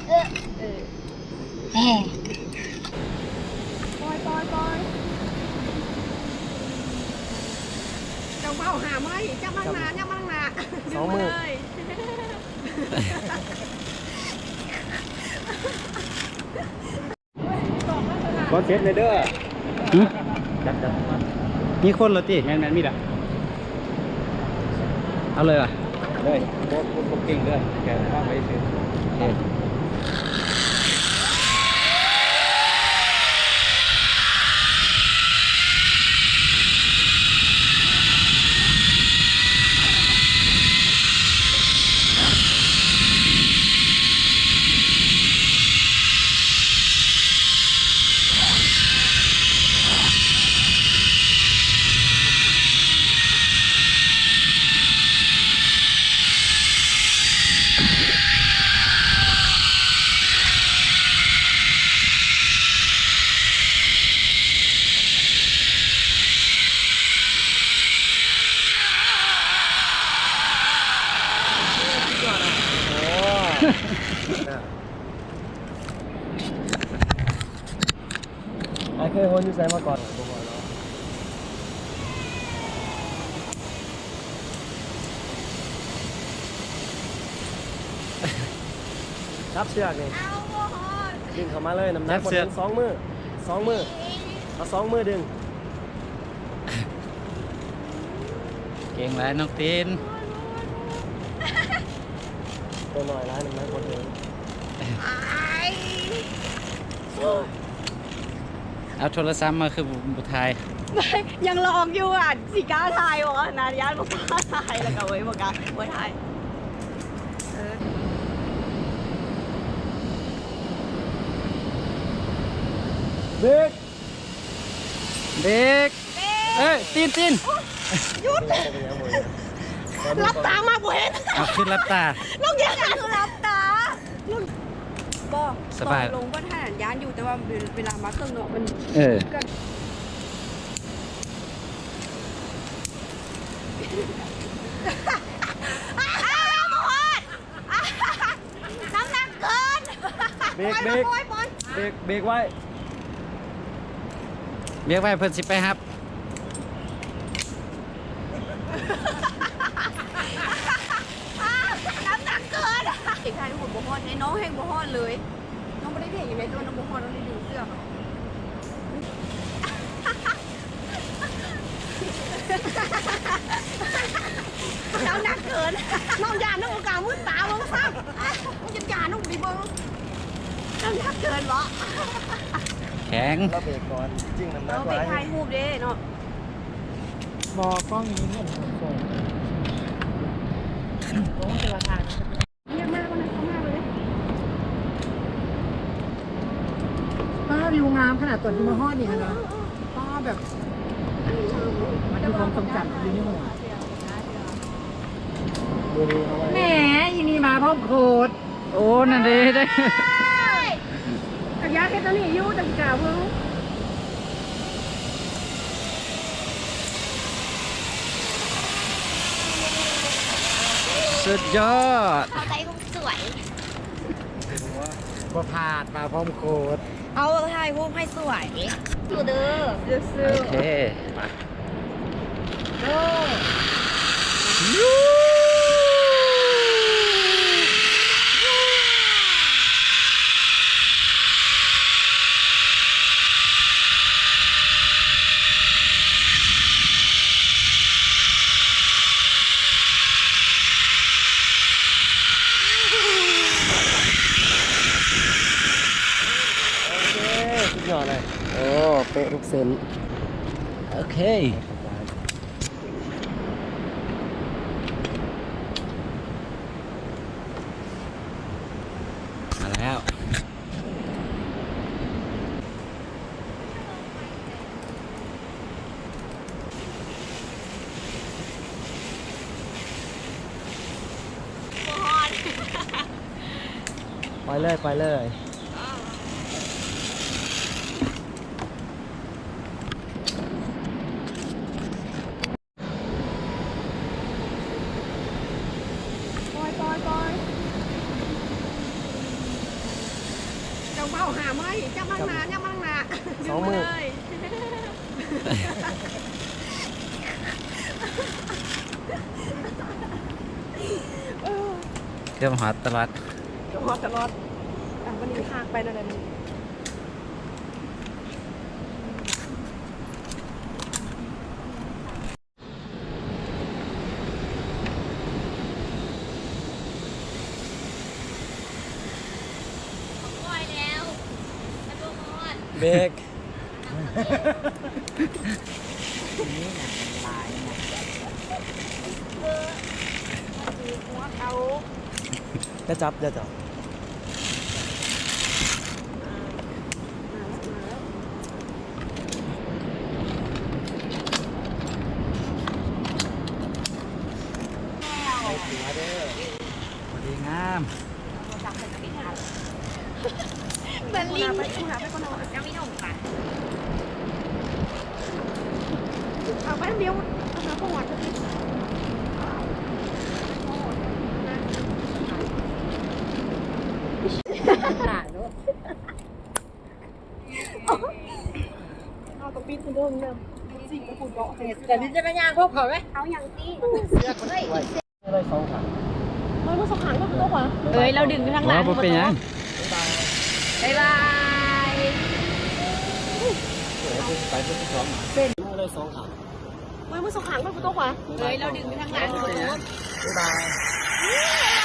ເອີ ແຮງ ປ່ອຍ ປ່ອຍ ປ່ອຍ ເຈົ້າເວົ້າຫາມາອີກ ຈັບມັນໜ້າ ຈັບມັນໜ້າ ສອງມື ດຶງມາເລີຍ. ບໍ່ເສັດເລີຍເດີ. ຫຶ? ຈັບ ຈັບ ມີຄົນແລ້ວຕິ? ແມ່ນໆ ມີລະ. ເອົາເລີຍຫວາ? ເລີຍ. ບໍ່ ບໍ່ ບໍ່ເກັ່ງເດີ ແຄ່ວາງໄວ້ຊື່. ໂອເຄ. ອ້າຍເຄີຍໂຮນຢູ່ໃສມາກ່ອນ? ບໍ່ພໍເນາະ. ຈັບເຊືອກນີ້ ເອົາບໍ່ຮອດ ດຶງເຂົ້າມາເລີຍ ນ້ຳໜັກບໍ່ເຖິງສອງມື້ ສອງມື້ ເອົາສອງມືດຶງ. ເກັ່ງຫຼາຍນ້ອງຕີນ. ໂອ້ຍ ໂອ້ຍ ໂອ້ຍ ໂຕນ້ອຍຫຼາຍ ນ້ຳໜັກບໍ່ເຖິງ. ອາຍ ໂອ້ຍ ເອົາໂທລະສັບມາຄືບໍ່ ບໍ່ຖ່າຍ? ຍັງລອງຢູ່ວ່າຊິກ້າຖ່າຍບໍ່ນະ ຢ້ານບໍ່ກ້າຖ່າຍ ແລ້ວກໍ ໂອ້ຍ ບໍ່ກ້າ ບໍ່ຖ່າຍ. ເອີ ເບຣກ ເບຣກ ເບຣກ ເອີຍ ຕີນ ຕີນ ໂອ້ຍ ຢຸດ ຫຼັບຕາມາບໍ່ເຫັນ. ເອົາ ຄືຫຼັບຕາ ນ້ອງຢ້ານ ຄືຫຼັບຕາ ນ້ອງ ບໍ່ ສະບາຍ ຕອນລົງບໍ່ທັນຢ້ານຢູ່ ແຕ່ວ່າເວລາມາເຄື່ອງເນາະ ມັນ ເອີ ນ້ຳໜັກເກີນ. ເບຣກ ເບຣກ ເບຣກ ເບຣກໄວ້ ເບຣກໄວ້ ເພິ່ນຊິໄປຮັບ. ນ້ຳໜັກເກີນ ເດັກຖ່າຍຮູບບໍ່ຮອດເດ້ ນ້ອງແຮ່ງບໍ່ຮອດເລີຍ. ນ້ອງບໍ່ໄດ້ເບຣກຫຍັງເລີຍ ແຕ່ວ່ານ້ອງບໍ່ຮອດ ນ້ອງໄດ້ດຶງເສື້ອເຂົາ. ນ້ຳໜັກເກີນ ນ້ອງຢ້ານ ນ້ອງບໍ່ກ້າມືດຕາເບິ່ງຊ້ຳ ນ້ອງຢ້ານ ນ້ອງບໍ່ໄດ້ເບິ່ງ. ນ້ຳໜັກເກີນບໍ່? ແຂງ ລາວເບຣກກ່ອນ ຈິງນ້ຳໜັກຫຼາຍ ເຮົາໄປຖ່າຍຮູບເດ້ເນາະ. ບໍ່ ກ້ອງຢູ່ນີ້ ໂອ້ ແຕ່ວ່າຖ່າຍ ຮຽກມາກວ່ານັ້ນ ເຂົ້າມາເລີຍ. ປ້າ ວິວງາມຂະໜາດຕອນທີ່ມາຮອດນີ້ຫັ້ນນະ. ປ້າ ແບບ ມັນຄືຄວາມຊົງຈຳທີ່ຢູ່ໃນຫົວ. ແໝ ອີນີ້ມາພ້ອມໂຄດ. ໂອ້ ນັ້ນເດ້ ເດ້ ກະຢາກເຮັດອັນນີ້ຢູ່ ແຕ່ບໍ່ກ້າເບິ່ງ. ສຸດຍອດ ເຂົ້າໃຈຄວາມສວຍ ບໍ່ພາດ ມາພ້ອມໂຄດ. ເອົາ ຖ່າຍຮູບໃຫ້ສວຍ ຢູ່ເດີ ໂອເຄ ມາ. ໂອເຄ ສຸດຍອດເລີຍ. ໂອ້ ເປະທຸກເສັ້ນ. ໂອເຄ ມາແລ້ວ. ບໍ່ຮອດ ໄປເລີຍ ໄປເລີຍ. ປ່ອຍ ປ່ອຍ ປ່ອຍ. ເວົ້າຫາໄມ້ ຈັບມາຂ້າງໜ້າ ຈັບມາຂ້າງໜ້າ ສອງມື້ ເອີ ເກືອບຮອດຕະຫຼອດ ເກືອບຮອດຕະຫຼອດ ອ່ະ ວັນນີ້ພາໄປແນວໃດມື້ນີ້? ເບກ ຢ່າຈັບ ຢ່າຈັບ. ໄດ້ຕົວເດີ ພໍດີງາມ ເບນລິນ ເອົາໄປດຽວ ເອົາໄປດຽວ ເຮົາຕ້ອງປິດເດີນຳ ສິ່ງທີ່ຜູ້ເກາະ ແຕ່ນີ້ຈະມາຍ່າງພວກເຂົາເວີຍ ເອົາຫຍັງຕິ ເສືອກບໍ່ໄດ້ ເອີຍ ລອຍສອງຂາ ເອີຍ ລາວດຶງຢູ່ທາງຫຼັງ ບໍ່ເປັນຫຍັງ ບາຍບາຍ ເອີຍ ລອຍສອງຂາ ເອີຍ ລາວດຶງຢູ່ທາງຫຼັງ ບາຍບາຍ.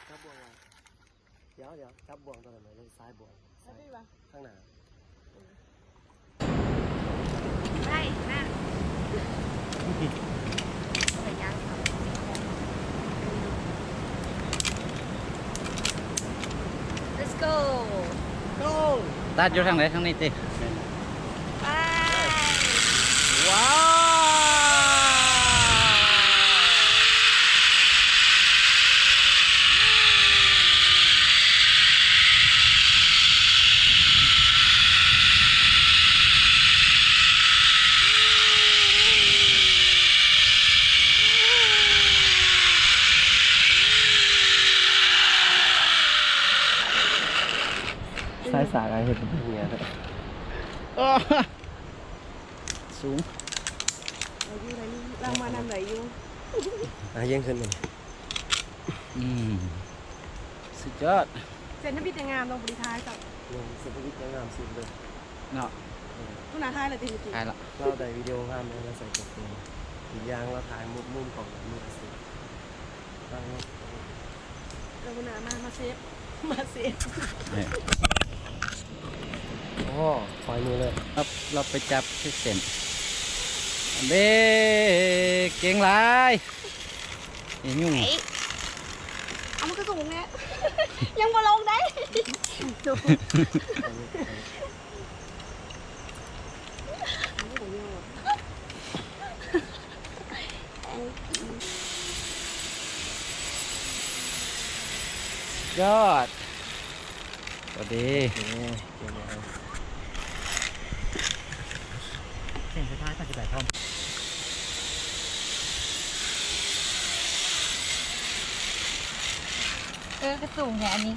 ຈັບບ່ວງໄວ້ ດຽວໆ ຈັບບ່ວງຕົວນັ້ນໄວ້ເລີຍ ສາຍບ່ວງ ແບບນີ້ຫວາ? ຂ້າງໜ້າ ໄດ້ນະ Let's go. ຕັດຢູ່ທາງໃດ? ທາງນີ້ຕິ? ໄປ ວ້າວ ສາຍສາກເຮັດເຫື່ອ ສູງ ໄດ້ຢູ່ ໄດ້ຢູ່ ລາງມານຳໄດ້ຢູ່ ອ່າ ຢ້ຽງຂຶ້ນ ອືມ ສຸດຍອດ ເສັ້ນທຳອິດຍັງງາມເນາະ ບໍ່ໄດ້ຖ່າຍຊ້ຳ ເສັ້ນທຳອິດຍັງງາມສຸດເລີຍເນາະ ເອີ ຫົວໜ້າຖ່າຍແລ້ວຕິ ເມື່ອກີ້ ຖ່າຍລະ ລາວໄດ້ວິດີໂອງາມເລີຍ ລາວໃສ່ກົບໂກ ອີກຢ່າງລາວຖ່າຍມຸມ ມຸມກ້ອງແບບມືອາຊີບ ເອີ ຫົວໜ້າມາ ມາເຊບ ມາເຊບ ໂອ້ ປ່ອຍມືເລີຍ ເຮົາໄປຈັບເຊັກເສັ້ນ ເດ້ ເກັ່ງຫຼາຍ ອີຫຍັງ ເອົາ ມັນກະສູງແທ້ ຍັງບໍ່ລົງໄດ້ ຍອດ ສະຫວັດດີ ເອີ ກະສູງແທ້ອັນນີ້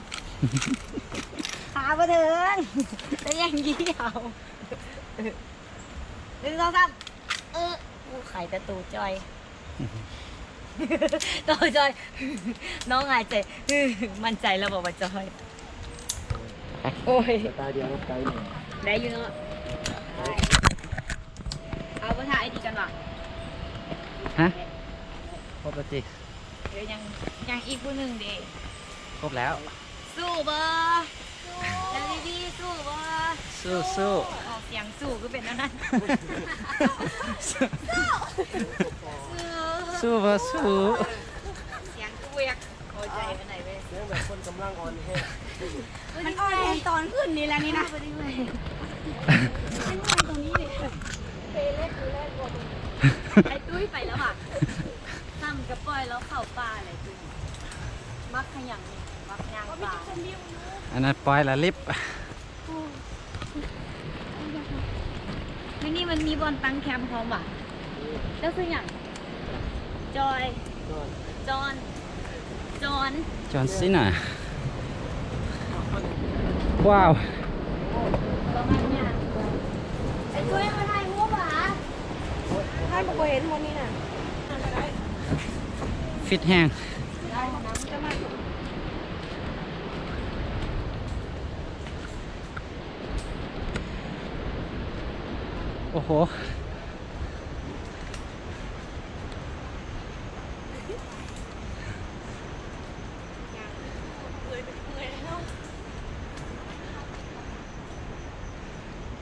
ຂາບໍ່ເຖິງ ແຕ່ຍັງຢ້ຽວ ໜຶ່ງ ສອງ ສາມ ເອີ ໂອ້ ໄຄແຕ່ໂຕຈ່ອຍ ໂຕຈ່ອຍ ນ້ອງຫາຍໃຈ ໝັ້ນໃຈແລ້ວບໍ່ວ່າຈ່ອຍ ໂອ້ຍ ສະຕາດຽວກັບໄກນີ້ ໄດ້ຢູ່ເນາະ ເອົາ ບໍ່ຖ້າໄອດີກັນຫວາ? ຮະ? ຄົບແລ້ວຕິ? ເອີ ຍັງ ຍັງອີກຜູ້ໜຶ່ງເດ ຄົບແລ້ວ. ສູ້ບໍ່? ສູ້ ແລວບີບີສູ້ບໍ່? ສູ້ ສູ້. ອອກສຽງສູ້ຄືເປັນແນວນັ້ນ. ສູ້ ສູ້ ສູ້ບໍ່? ສູ້. ສຽງຄືວຽກຫົວໃຈປານໃດເວີຍ? ສຽງແບບຄົນກຳລັງອ່ອນແຮງ. ມັນອ່ອນແຮງຕອນຂຶ້ນນີ້ແຫຼະນີ້ນະ. ມັນອ່ອນຕອນນີ້. ໄອ້ຕຸ້ຍໄປແລ້ວຫວາ? ສາ ກໍປ່ອຍລາວເຂົ້າປ່າແຫຼະ ມັກຫຍັງນີ້ ມັກຍ່າງປ່າ. ອັນນັ້ນປ່ອຍລະລິບ. ຢູ່ນີ້ມັນມີບ່ອນຕັ້ງແຄມພ້ອມຫວາ? ເຈົ້າຊື່ຫຍັງ? ຈອຍ. ຈອນ. ຈອນ. ຈອນ. ຈອນຊີນາ. ວ້າວ. ປະມານຫຍັງ? ໄອ້ຕຸ້ຍມາຖ່າຍຮູບຫວາ? ທ່ານບໍ່ເຫັນບ່ອນນີ້ນະ. ຟິດແຮງ. ໂອ້ໂຫ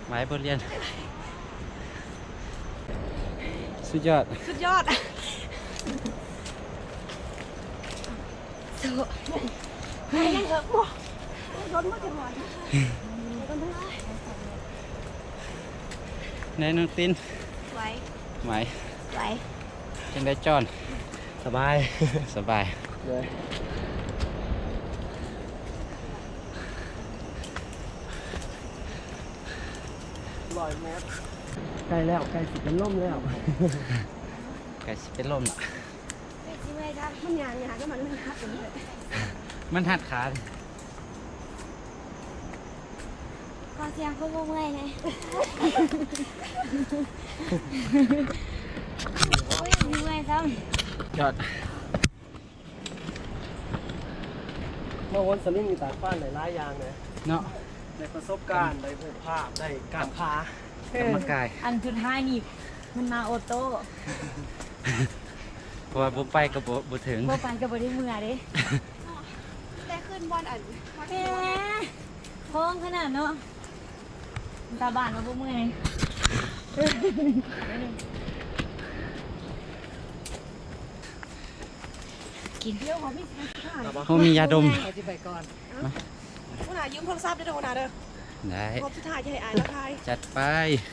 ໄວ້ບົດຮຽນ ສຸດຍອດ ສຸດຍອດ. ແນະນ້ອງຕິນ ໄຫວ ໄຫວ ໄຫວ. ຈັ່ງໃດຈອນ? ສະບາຍ ສະບາຍ. ໂດຍ ຮ້ອຍແມັດ ໃກ້ແລ້ວ ໃກ້ຊິເປັນລົມແລ້ວ ໃກ້ຊິເປັນລົມລະ. ເປັນຊິເມື່ອຍຊະ ມັນຍ່າງຍາກ ມັນ ມັນຮັດເອງເລີຍ ມັນຮັດຂາ. ຂໍສຽງຄົນບໍ່ເມື່ອຍແດ່. ໂອ້ຍ ເມື່ອຍຊ້ຳ. ຍອດ. ມາວົນສະລິງຢູ່ຕາດຟ້ານໄດ້ຫຼາຍຢ່າງເດ້ເນາະ ໄດ້ປະສົບການ ໄດ້ຮູບພາບ ໄດ້ກ້າມຂາ ເອີ ກຳລັງກາຍ. ອັນສຸດທ້າຍນີ້ມັນມາໂອໂຕ້ ເພາະວ່າບໍ່ໄປກໍບໍ່ ບໍ່ເຖິງ ບໍ່ໄປກໍບໍ່ໄດ້ເມືອເດ້. ແຕ່ຂຶ້ນບ່ອນອັນ ແໝ ໂຄ້ງຂະໜາດເນາະ ສາບານວ່າບໍ່ເມື່ອຍ. ກິນ ໂອ້ ມີຢາດົມ. ເຮົາຊິໄປກ່ອນ ຫົວໜ້າຢືມໂທລະສັບເດີ ຫົວໜ້າເດີ. ໄດ້ ຮອບສຸດທ້າຍຈະໃຫ້ອ້າຍລາວຖ່າຍ. ຈັດໄປ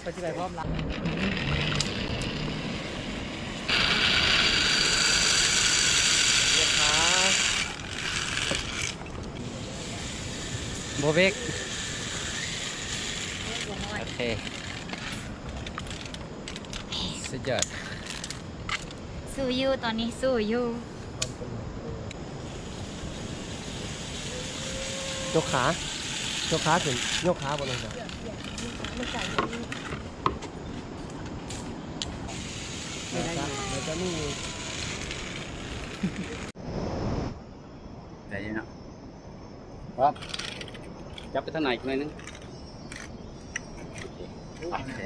ຂ້ອຍຊິໄປພ້ອມລາວ. ບໍ່ເບຣກ. ໂອເຄ ສຸດຍອດ. ສູ້ຢູ່ ຕອນນີ້ສູ້ຢູ່. ຍົກຂາ ຍົກຂາຂຶ້ນ ຍົກຂາບໍ່ລົງ. ໄດ້ຢູ່ ໄດ້ຢູ່ ໄດ້ຢູ່ເນາະ. ຄັບ ຈັບໄປທາງໃນອີກໜ້ອຍໜຶ່ງ. ໂອເຄ.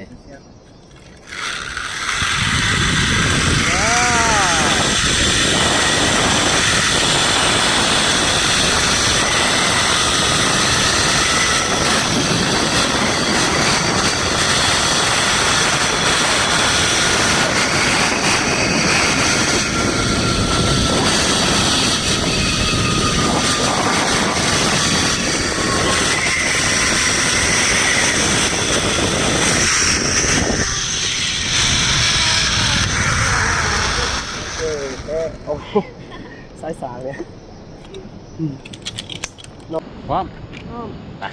ເອີ ໂອ້ ສາຍສາງເລີຍ. ອືມ ພ້ອມ ພ້ອມ ໄປ.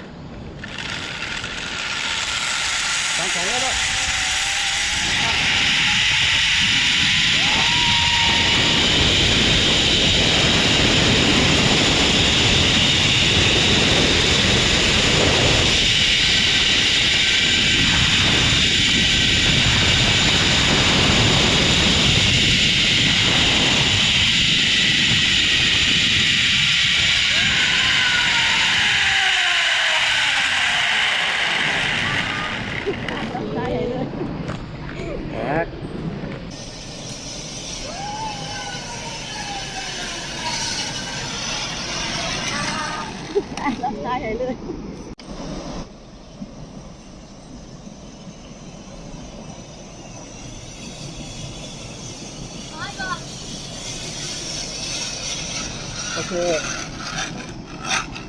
ໂອເຄ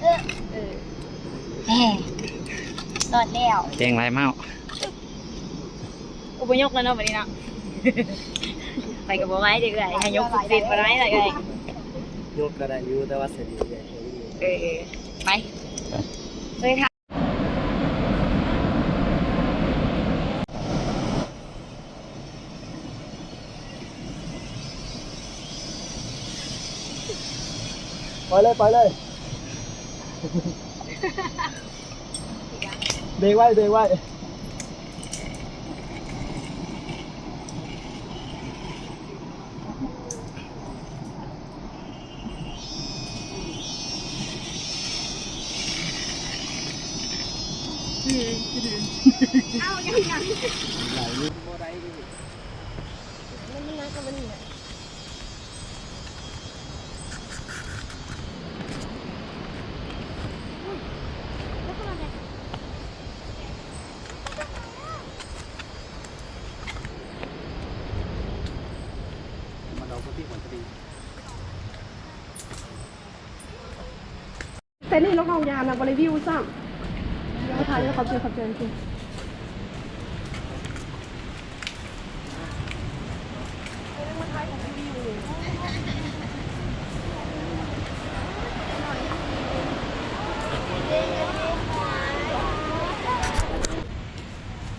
ເອີ ເອີ ແໝ ລອດແລ້ວ ເກັ່ງຫຼາຍເມົ້າ. ອຸປະຍົກແລ້ວເນາະ ບັດນີ້ເນາະ. ໄປກໍບໍ່ໄຫວເດ້ເອື້ອຍ ໃຫ້ຍົກສຸດເປັນບໍ່ໄດ້ລະເອື້ອຍ. ຍົກກໍໄດ້ຢູ່ ແຕ່ວ່າສະດີເອື້ອຍ ເອີ ເອີ ໄປ ໄປ ເລີຍ. ໄປເລີຍ ໄປເລີຍ ເບຣກໄວ້ ເບຣກໄວ້. ເອົາ ຍັງ ຍັງ ບໍ່ໄດ້ເດ້ ມັນ ມັນໜັກກວ່ານີ້ນະ. ເສັ້ນນີ້ນ້ອງໆ ຢ່ານະ ບໍ່ໄດ້ວິວຊ້ຳ. ເດີນທາງ ຂອບໃຈ ຂອບໃຈ.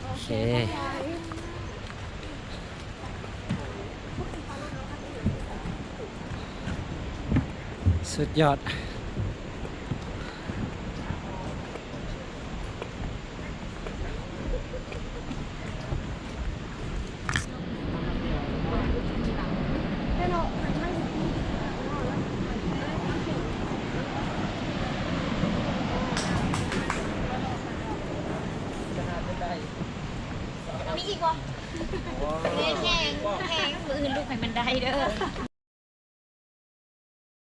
ໂອເຄ ສຸດຍອດ. ມີອີກບໍ່? ແຮງ ແຮງ ມື້ອື່ນລຸກໃຫ້ມັນໄດ້ເດີ້.